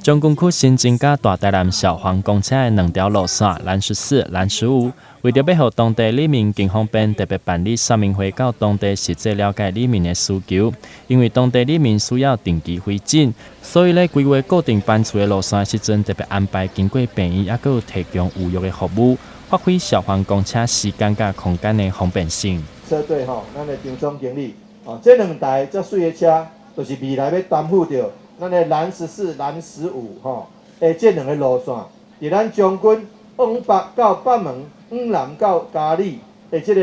將軍區新增加大台南消防公車的兩條路線，藍14、藍15，為著欲予當地里民更方便，特別辦理說明會，到當地實際了解里民的需求。因為當地里民需要定期回診，所以咧規劃固定班次的路線時陣，特別安排經過病院，猶閣有提供預約的服務，發揮消防公車時間佮空間的方便性。車隊吼，咱的張總經理，哦，這兩台遮媠的車，就是未來欲擔負著咱的藍14、藍十五吼，的這兩个路線，佇咱將軍往北到北門，往南到佳里的這个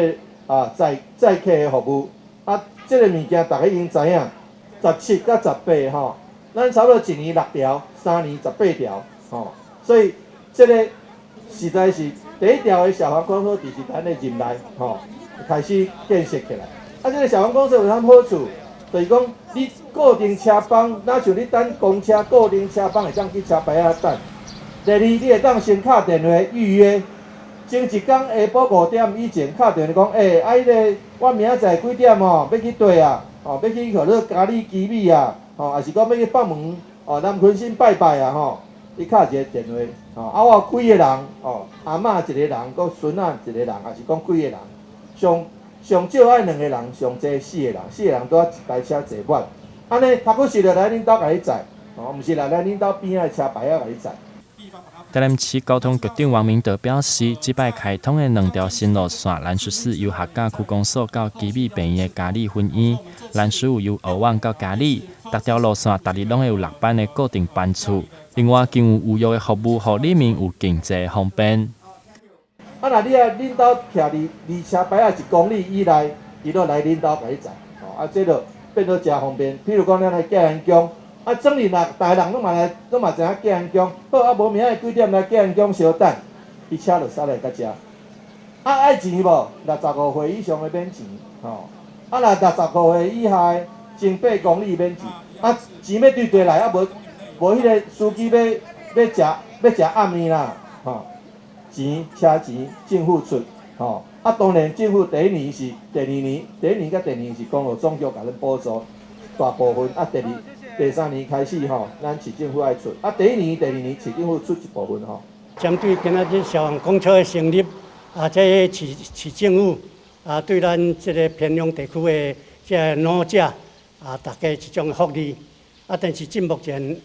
載載客的服務。啊，這个物件大家已經知影，17佮18吼，咱差不多一年六條，3年18條，吼，所以這个實在是第一條的消防公車，就是咱的任內吼開始建設起來。啊，這个消防公車有啥好處？就是講，你固定車班，若像你等公車固定車班會當去車牌仔等。第二，你會當先敲電話預約，前一工下晡5點以前敲電話講，欸，啊，彼个我明仔載幾點吼，欲去佗啊？吼，欲去予你佳里基米啊？吼，抑是講欲去北門哦南鯤鯓拜拜啊？吼，你敲一个電話，吼，啊，我有幾个人，哦，阿嬤一个人，閣孫仔一個人，抑是講幾个人，上上少愛兩個人，上濟四個人，四個人拄仔一台車坐滿。按呢，頭拄時就來恁兜共你載，哦，毋是來來恁兜邊仔的車牌仔共你載。台南市交通局長王明德表示，這擺開通的兩條新路線，藍十四由學甲區公所到基米病院的佳里分院，藍十五由澳網到佳里，逐條路線逐日攏會有六班的固定班次。另外，更有預約的服務，予里民有更濟方便。啊，若你啊，恁兜徛佇離車牌仔一公里以內，伊就來恁兜共你載，吼，啊，這就變做誠方便。譬如講，咱來景安宮，啊，整日若逐个人攏嘛來，攏嘛知影景安宮，好啊，無明仔幾點來景安宮相等，伊車就駛來到遮。啊，愛錢無？65歲以上的免錢，吼。啊，若65歲以下的，前八公里免錢。啊，錢欲對綴來，啊，無無彼个司機欲食暗暝啦，吼。錢車錢政府出，吼。啊，當然政府第一年是第二年，第一年佮第二年是公路總局共咱補助大部分，啊，第二、第三年開始吼，咱市政府愛出，啊，第一年、第二年市政府出一部分吼。針對今仔日消防公車的成立，啊，這个市政府啊，對咱這个偏鄉地區的這个老者啊，大家一種福利。啊，但是進目前，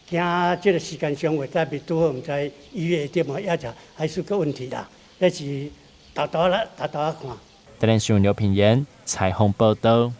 驚這个時間上會再未拄好，毋知預約對無，抑者還是個問題啦。這是沓沓仔來沓沓仔看。台南新聞劉品言採訪報導。